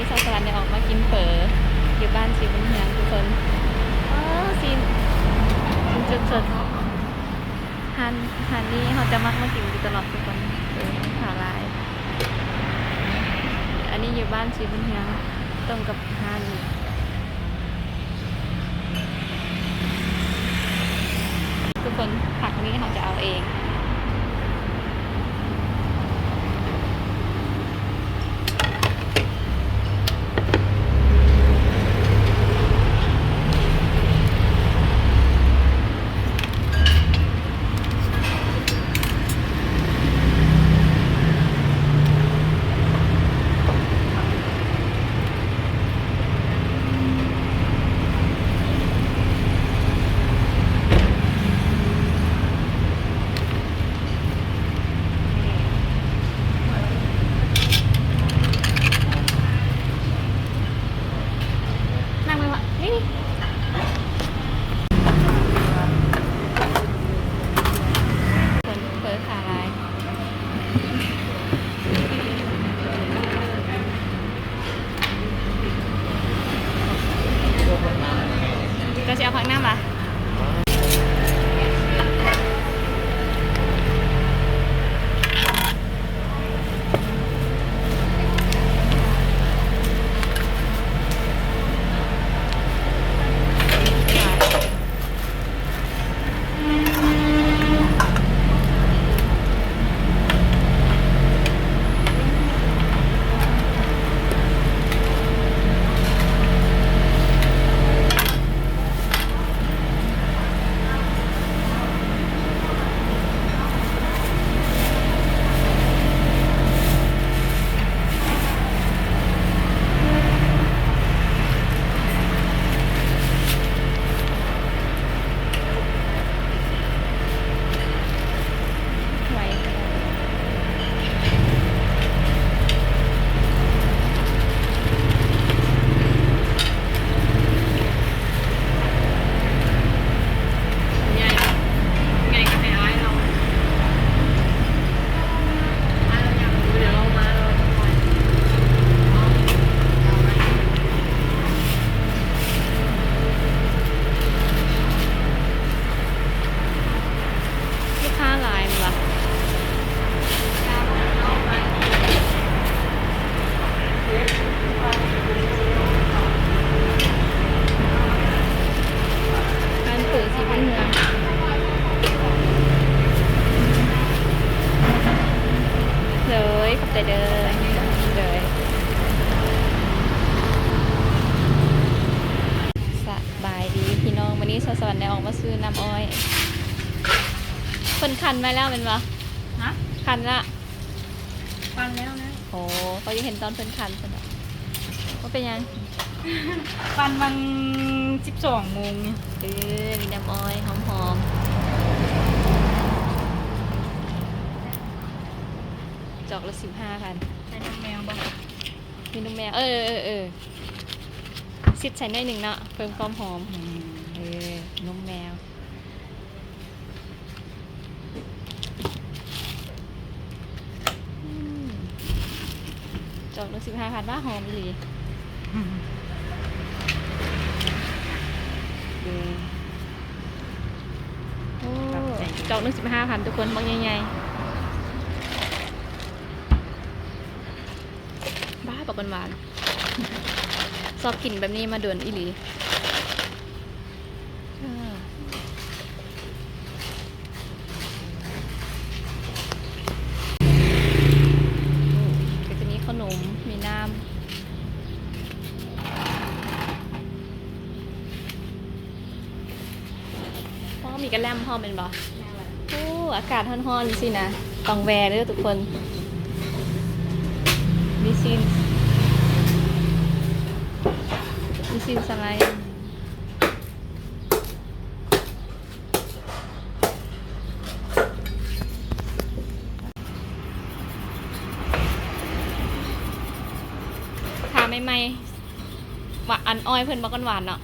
ສາວສະຫວັນໄດ້ອອກມາກິນເຝີຢູ່ບ້ານສີບຸນເຮືອງທຸກຄົນ. ໂອ້ ຊີ້ນ ຊີ້ນສົດໆ. ຮ້ານ ຮ້ານນີ້ເຮົາຈະມັກມາກິນຢູ່ຕະຫຼອດທຸກຄົນ. ເອີ ຂາຫຼາຍ. ອັນນີ້ຢູ່ບ້ານສີບຸນເຮືອງ ຕົງກັບຮ້ານນີ້. ທຸກຄົນ ຜັກນີ້ເຮົາຈະເອົາເອງ. ນັ່ງໄປວະ ນີ້ ນີ້ ຄົນເປີຂາຫຼາຍ. ເຈົ້າຊິເອົາຜັກນ້ຳຫວາ? ລູກຄ້າຫຼາຍແມ່ນບໍ່? ຮ້ານເຝີສີບຸນເຮືອງ ໂດຍ ຂອບໃຈເດີ ໂດຍ. ສະບາຍດີພີ່ນ້ອງ ມື້ນີ້ສາວສະຫວັນໄດ້ອອກມາຊື້ນ້ຳອ້ອຍ. ເພິ່ນຄັ້ນໄວ້ແລ້ວແມ່ນບໍ່? ຮະ? ຄັ້ນລະ? ປັ່ນແລ້ວນະ. ໂອ້ ຂ້ອຍຢາກເຫັນຕອນເພິ່ນຄັ້ນຊັ້ນດອກ. ບໍ່ເປັນຫຍັງ ປັ່ນຫວ່າງສິບສອງໂມງນີ້. ເອີ ມີນ້ຳອ້ອຍຫອມໆ. ຈອກລະສິບຫ້າພັນ. ໃສ່ນົມແມວບໍ່? ມີນົມແມວ ເອີ ເອີ ເອີ ຊິດໃສ່ໜ້ອຍໜຶ່ງເນາະ ເພີ່ມຄວາມຫອມ. ອືມ ເອີ ນົມແມວ. ອືມ ຈອກໜຶ່ງສິບຫ້າພັນ ວ່າຫອມອີ່ຫຼີ. ເອີ ໂອ້ ຂອບໃຈ ຈອກໜຶ່ງສິບຫ້າພັນ ທຸກຄົນ ບັກໃຫຍ່ໆ. ບ້າ ບັກຫວານໆ ຊອບກິນແບບນີ້ມາດົນອີ່ຫຼີ. ເອີ ໂອ້ ກໍຈະມີຂະໜົມ ມີນ້ຳ. ອໍ ມີກະແລັມພ້ອມແມ່ນບໍ່? ແມ່ນແຫຼະ. ໂອ້ ອາກາດຮ້ອນໆ ຊີ້ນະ ຕ້ອງແວ່ເດີທຸກຄົນ. ມີຊີ້ນ ມີຊີ້ນສະໄລ. ຖ້າໃໝ່ໆ ວ່າອັນອ້ອຍເພິ່ນບໍ່ກ່ອນຫວານເນາະ.